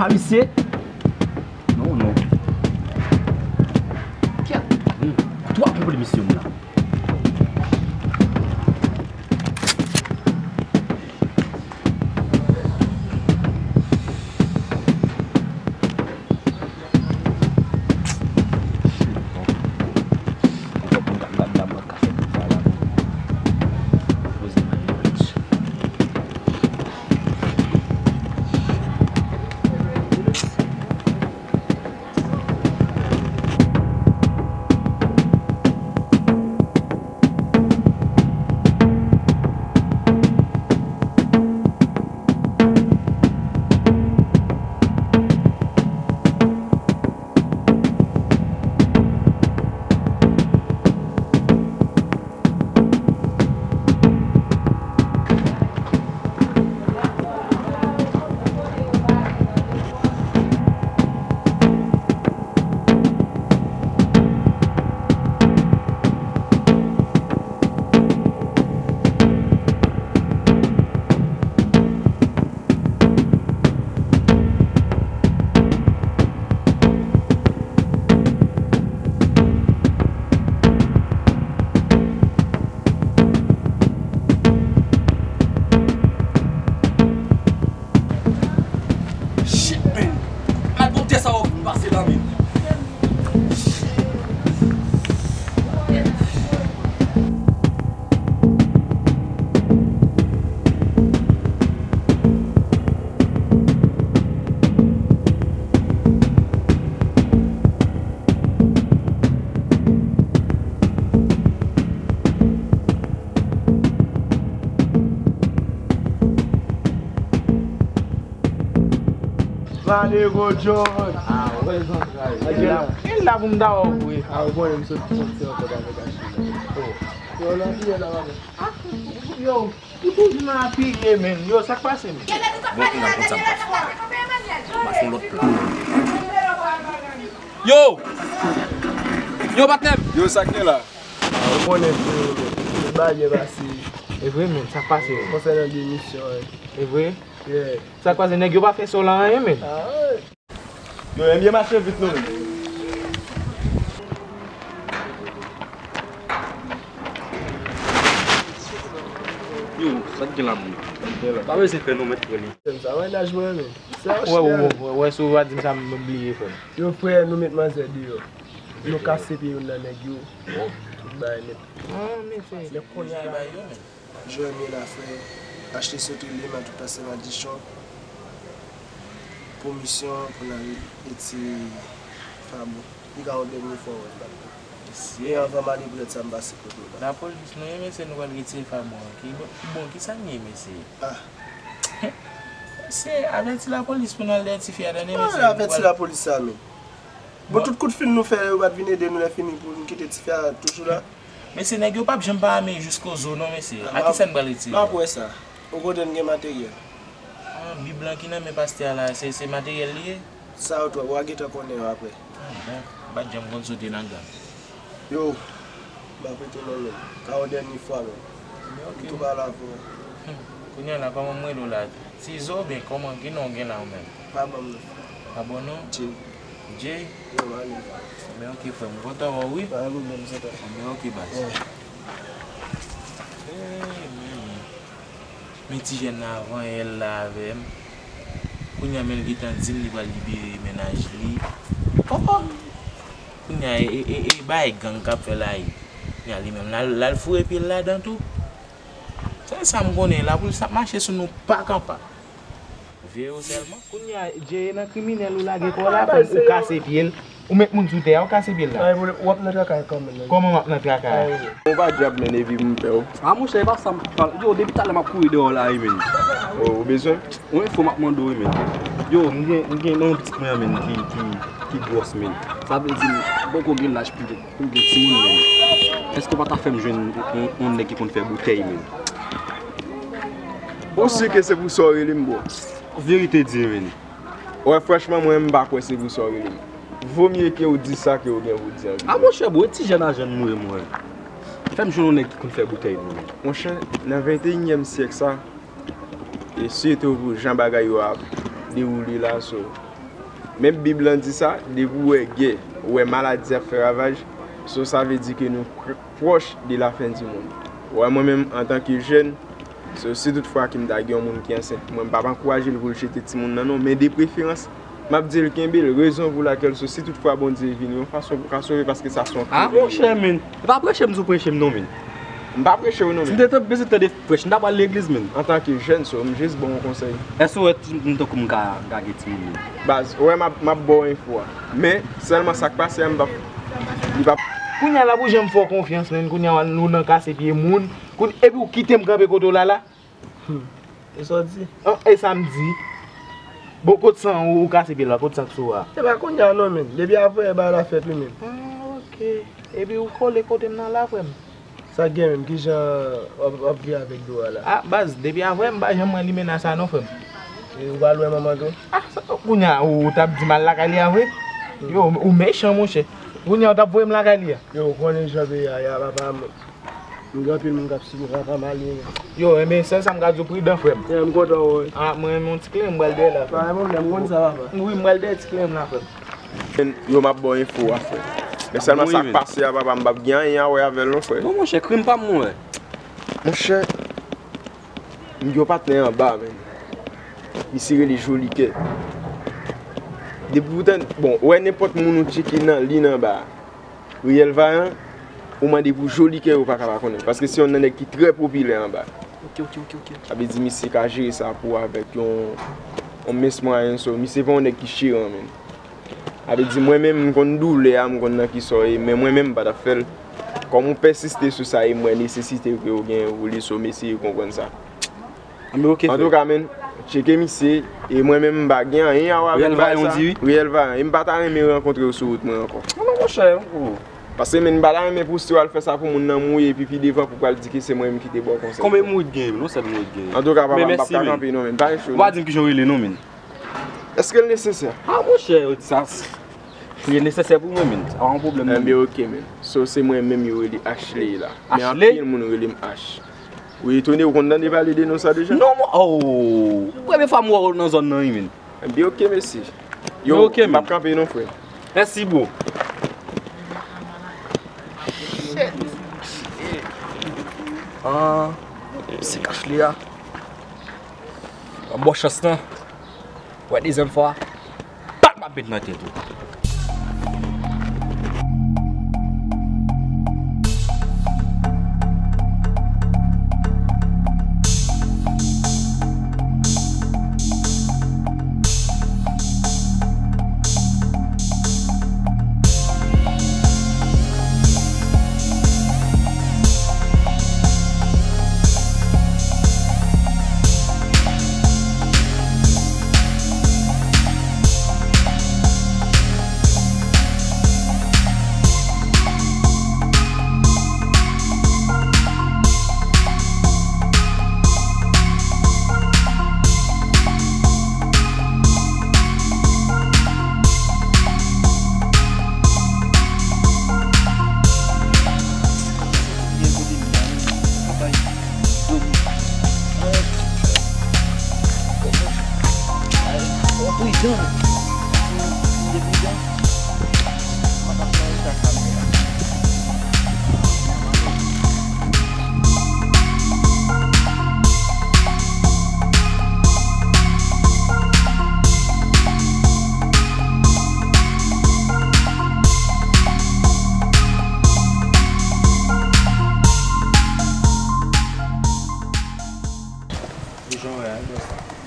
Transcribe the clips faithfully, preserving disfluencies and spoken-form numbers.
A misye? Non, non. Kèt! Hmm. Twòp pwoblèm misye menm la. Shit, man! Malpwòpte sa w ap pase la, man! Vale Rojo. Ah, wè zantray. E la pou m ta wè w vre. Ah, ou konnen m sot soti ankò avèk Achille. Oh. Yo, nan piyè la, papa. Ah, yo, ou toujou nan apiye, men. Yo, sa k pase, men? Bon, m ap konn sa m pral fè. M ap fè yon lòt plan. Yo! Yo, patnè m! Yo, sa k gen la? Ah, ou konnen, freo, men. Tout bagay byen pase. E vre, men. Sa k pase, men? Konsènan demisyon, wi. E vre? Yeah. Sa k pase, nèg yo pa fè Sola anyen, men. Ah, wi. Yo, men byen mache vit non, men. Yo, sa k gen la, moun? Pa bezwen fè non, mèt frè li. Sa mennaj mwen, men. Wè, wè, wè, wè, si w pa di m sa, m bliye, frè m. Yo, frè, nou met manzè deyò. Nou kase pye youn nan nèg yo. Tout bagay nèt. Ah, men frè. Men kounye a la, Jeremy la, frè, achte sote li, men tout pase madichon. Pwomisyon pou n al retire Fabo. Li ka yon dènye fwa wè l, patnè. Mesye. E anvan m ale pou lòt sa m pase kote w la. Lapolis, nou, mesye, nou pral retire Fabo an. Ki bon, bon, kisa n ye, mesye? Ah. Mesye, avèti lapolis pou n al dèyè tifi a, tande, mesye. Ah, avèti lapolis sa, men. Bon, tout kout fil nou fè, yo pa t vin ede nou, lè fini pou n kite tifi a toujou la. Mesye, nèg yo p ap janm pa ame jisko zo non, mesye. A kisa n pral retire? M ap wè sa. Ou kote n gen materyèl? Ah, Bib lan ki nan men pastè a la, se, se materyèl li ye? Sa yo twòp, w a gentan konnen yo apre. Ah, bon, m pa t janm konn sote nan gang. Yo, m ap rete non, men. Ka yon dènye fwa, men. Men ok. M tou pale avè w. Hmm. Kounye a la, kòman m rele w la? Tizo oubyen kòman, ki non w gen la ou menm? Pa ban m non. Pa bon non? Jay. Jay? Yo, m ale. Men ok, frè m, kontan wè w, wi. Pa gen pwoblèm, se ta. Men ok, baz. Yeah. Hey, men, men. Men ti jèn nan avan yè l la avè m. Kounye a, men l gentan di m li pral libere mennaj li. Oh, oh! Kounye a, e, e, e, e bagay gang k ap fè la, e. Kounye a, li menm, l al, l al foure pye l ladan tou. Sèl sa m konnen, lapolis ap mache sou nou pak an pak. Veye w sèlman. Kounye a, Jay, nan kriminèl ou lage kò w la, frè m, ou kase pye l. Ou met moun sou tè a, ou kase pye l la. Ay, w ap nan trakay kanmenm, men. Kòman w ap nan trakay? Ay. Ou pa dyab, men, epi m pè w. Ah, monchè, e pa sa m pral. Yo, depi talè m ap kouri deyò la, wi, men. Oh, ou bezwen? Yon enfo m ap mande w, wi, men. Yo, m gen, m gen yon pitit mwen an, men, ki, ki, ki gwòs, men. Sa vle di, m poko gen laj pou, pou gen timoun, men. Èske w pa ta fè m jwenn yon, yon nèg ki konn fè boutèy, men? Ou si ke se pou sa w rele m, bro? Verite di, men. Wè, franchman, mwen, m pa kwè se pou sa w rele m. Vo mye ke w di sa ke w gen pou di an. A, monchè, bro, e ti jèn a jèn nou ye, mwen. Fè m jwenn yon nèg ki konn fè boutèy, non, men. Monchè, nan venteyinyèm syèk sa, e sitou pou jan bagay yo ap dewoule la, so, Men Bib lan di sa, depi w wè gè, ou wè maladi ap fè ravaj, so sa vle di ke nou pr-, pwòch de la fen di monn. Ou wè mwen menm antanke jèn, so si tout fwa ke m ta gen yon moun ki ansent pou mwen, m p ap ankouraje l pou l jete timoun nan non, men de preferans, m ap di l kenbe l, rezon pou lakèl so si tout fwa Bondye vini yon fason pou ka sove paske sa se yon kriz. Ah monchè, men, e pa preche m sou preche m non, men. M pa preche w non, men. Si m te bezwen tande prèch, m ta pral legliz, men. Antanke jèn, so, m jis ba w yon konsèy. Èske w wè ti moun tankou m ka, ka gen timoun, men? Baz, ou wè m ap, m ap ba w enfo a. Men, sèlman sa k pase a, m p ap, li p ap. Kounye a la pou janm fè w konfyans, men. Kounye a nou nan kase pye moun. Koun-, epi w kite m kanpe kote w la la. Hmm. E sa w di? An, e sa m di. Bon, kot san ou, ou kase pye la, kot san k sou a? Se pa kounye a non, men. Depi avanyè bagay la fèt wi, men. Ah, ok. Epi ou kole kote m nan la, frè m. Sa k gen menm? Kijan w ap, w ap viv avèk dlo a la? Ah, baz, depi avanyè m pa janm wè limena sa non, frè m. E ou pa lwen manman tou? Ah, sa, kounye a, ou, ou t ap di m al lakay li a vre? Hmm. Yo, ou mechan, monchè. Kounye a, ou t ap voye m lakay li a? Yo, ou konnen jan peyi a ye a, papa m. M gen anpil moun k ap sipòte papa m ale. Yo, enben, sèl sa m ka di w, pridan, frè m. Yeah, m kontan wè w. Ah, mwen, mwen, ti klen, m pral dèyè la, frè m. Pa gen pwoblèm, m konn sa, papa. Wi, m pral dèyè ti klen m la, frè m. Yo, m ap ba w enfo a, frè. Men sèlman sa k pase a, papa, m p ap gen anyen a wè avè l non, frè. Non, monchè, krim pa m mwen wè. Monchè, m gen yon patnè anba, men. Misye rele Jolikè. Depi w tann, bon, ou wè nenpòt moun ou tcheke nan liy anba a. Riyèl Vayan, ou mande pou Jolikè, ou pa ka pa konnen l. Paske se youn nan nèg ki trè popilè anba. Ok, ok, ok, ok. Sa vle di misye ka jere sa pou avèk yon, yon mens mwayen, so, misye pa yon nèg ki cheran, men. Sa vle di mwen menm, m konn doulè a, m konn nan kisa w ye, men mwen menm, m pa t ap fè l. Kòm ou pèsiste sou sa, e m wè nesesite ke w genyen pou li, so, m eseye konprann sa. Anben, ok, frè. Antouka, men, tcheke misye, e mwen menm, m pa gen anyen a wè avèk bagay sa. Riyèl Vayan, e m pa ta renmen rankontre w sou wout mwen ankò. Non, non, monchè, oh. Paske, men, m pa ta renmen pou si w al fè sa pou moun nan mouri, epi pi devan pou pral di ke se mwen menm ki te ba w konsèy. Konbyen moun ki genyen, non, sèl moun ki genyen. Antouka, papa, m p ap ka kanpe, non, men, pa gen cho, non. Ou pa di m kijan w rele, non, men. Èske l nesesè? Ah, monchè, sa, li nesesè pou mwen, men. Sa pa yon pwoblèm, non, men. Enben, ok, men. So, se mwen menm yo rele Ashley la. Men anpil moun rele m Ash. Ou etone, ou konn tande pale de non sa deja? Non, mwen, oh, premye fwa m wè w nan zòn nan, wi, men. Ebyen, ok, mesi. Yo, ok, m ap kanpe non, frè. Mèsi, bro. Ah, se Ashley a. Bon chans lan. Wè, dezyèm fwa. Pak m ap met nan tèt ou.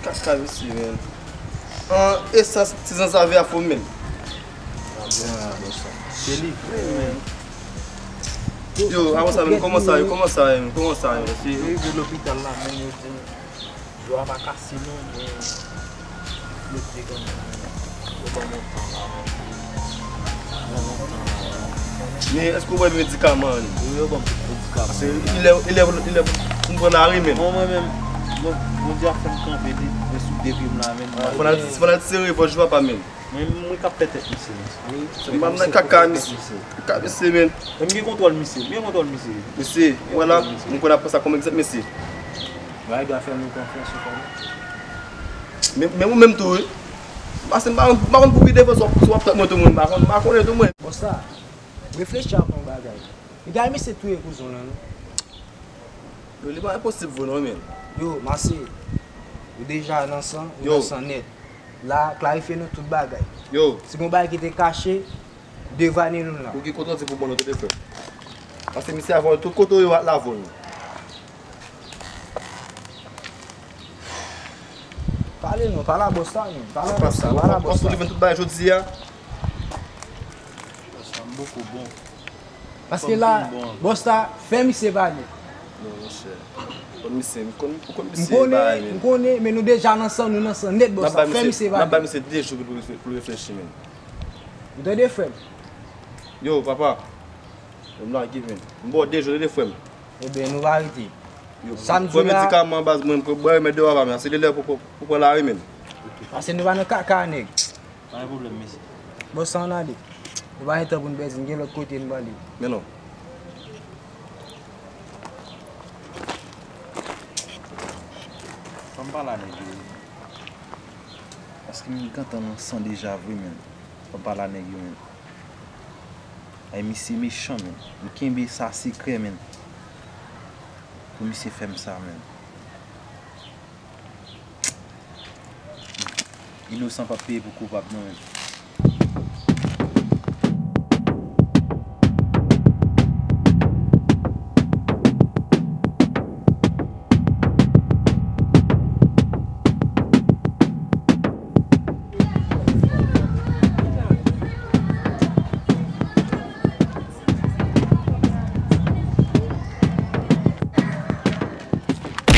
Kaka mesye, men. An, e sa, ti zanzave a fò, men. Se li vre, men. Yo, avan sa, men, kòman sa ye, kòman sa ye, men, kòman sa ye, men? Yo rive lopital la, men, yo di m dlo a pa kase, non, men. Yo te gen, yo ban m yon tan la, men. Men èske w pran medikaman an? Wi, yo ban m tout medikaman. Paske li lè, li lè, li lè pou m pran lari menm. Bon, mwen menm, bon, Bondye ap fè m kanpe, li, men sou de pye m la, men. Fò n al, fò n al tire revòch, papa, men. Mwen, mwen k ap fè tèt misye, men. Wi, m pa nan kaka, misye. Kaka, misye, men. Men m gen kontwòl misye, m gen kontwòl misye. Misye, wè la, m konn ap pran sa kòm egzanp, misye. Bagay dwa fè nou konfyans, ou konnen. Men, men ou menm tou, wi. Paske m pa konn, m pa konn pou ki devan si w ap, si w ap tann mwen tou mwen, m pa konn, m pa konnen tou mwen. Bòs sa, reflechi ak yon bagay. Li gen misye touye kouzen w lan, non? Yo, li pa enposib vre non, men. Yo, Masye, ou deja nan san, ou Yo. nan san nèt. La, klarifye nou tout bagay. Yo. Si gon bagay ki te kache, devane nou la. Ou gen kont randi pou ban nou tande, frè. Paske misye a vòlè tout kote yo ak lavòl nou. Pale non, pale a bòs la non. Pale a bòs la, pale a bòs la. Ou jwenn tout bagay jodi a. Sa m poko bon. Paske la, bòs la, fè misye pale. Non, monchè. Konn misye, m konn, m konn M misye konnen, bagay, men. M konnen, men nou deja nan san, nou nan san nèt, bòs la. Fè misye pale. N ap bay misye de jou pou l refle-, pou l reflechi, men. Ou tande, frè m? Yo, papa. M lage, men. M ba w de jou, tande, frè m. Ebyen, nou pa rete. Yo, sa m di w la. Pran medikaman, baz, mwen, m pran remèd yo, papa, men. Se de lè pou, pou, pou pran lari, men. Paske nou pa nan kaka, nèg. Pa gen pwoblèm, mesye. Bon, sa ann ale. Nou pa gen tan pou n pèdi, n gen lòt kote n prale. Men non. Fò m pale a nèg yo wi. Paske m gentan nan san deja vre, men. Fò m pale a nèg yo, men. Ay, misye mechan, men. M kenbe sa sekrè, men. Pou misye fè m sa, men. Inosan p ap peye pou koupab non, men.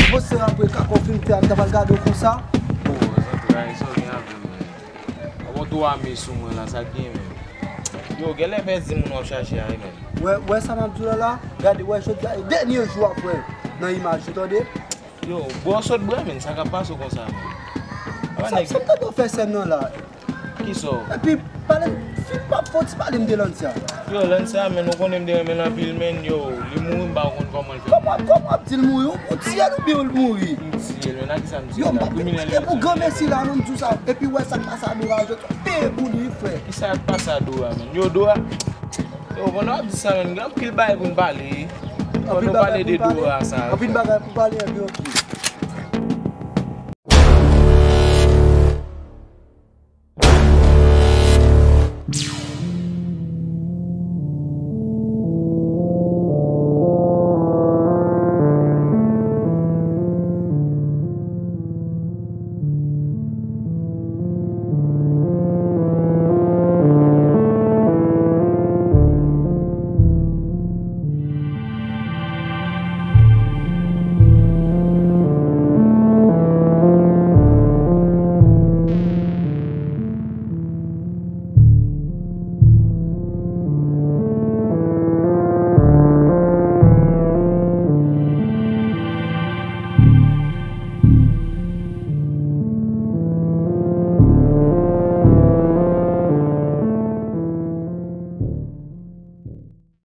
Monchè, apre kaka w fin fè a, m ta pral gade w konsa. O, zantray, sa w gen avè m, men? W ap pran twa me sou mwen la, sa k gen, men? Yo, genlè pèdi moun w ap chache a, wi, men. Wè, wè sa m ap di w la la? Gade, wè, jodi a, e dènye jou w ap wè nan imaj yo, tande? Yo, bro, sot bra, men, sa k ap pase w konsa, men? Sa, sa m tande w fè sèn nan la. Kisa w? Epi, pale m, fin pa fon ti pale m de Lancia. Yo, Lancia, men, ou konnen m te renmen l anpil, men, yo, li mouri, m pa konn kòman l fè mouri. Kòman, kòman w ap di l mouri? Ou, ou tiye l oubyen l mouri? M tiye l, men, a kisa m tiye l la? Kriminèl li ye. Yo, m pa konn pou kisa pou granmesi la, non, m di w sa. Epi, wè sa k pase a Dora, yo tou peye pou li, frè. Kisa k pase a Dora, men? Yo, Dora, yo, pandan w ap di sa, men, gen anpil bagay pou n pale. Pandan w pale de Dora sa. Anpil bagay pou pale, anpil.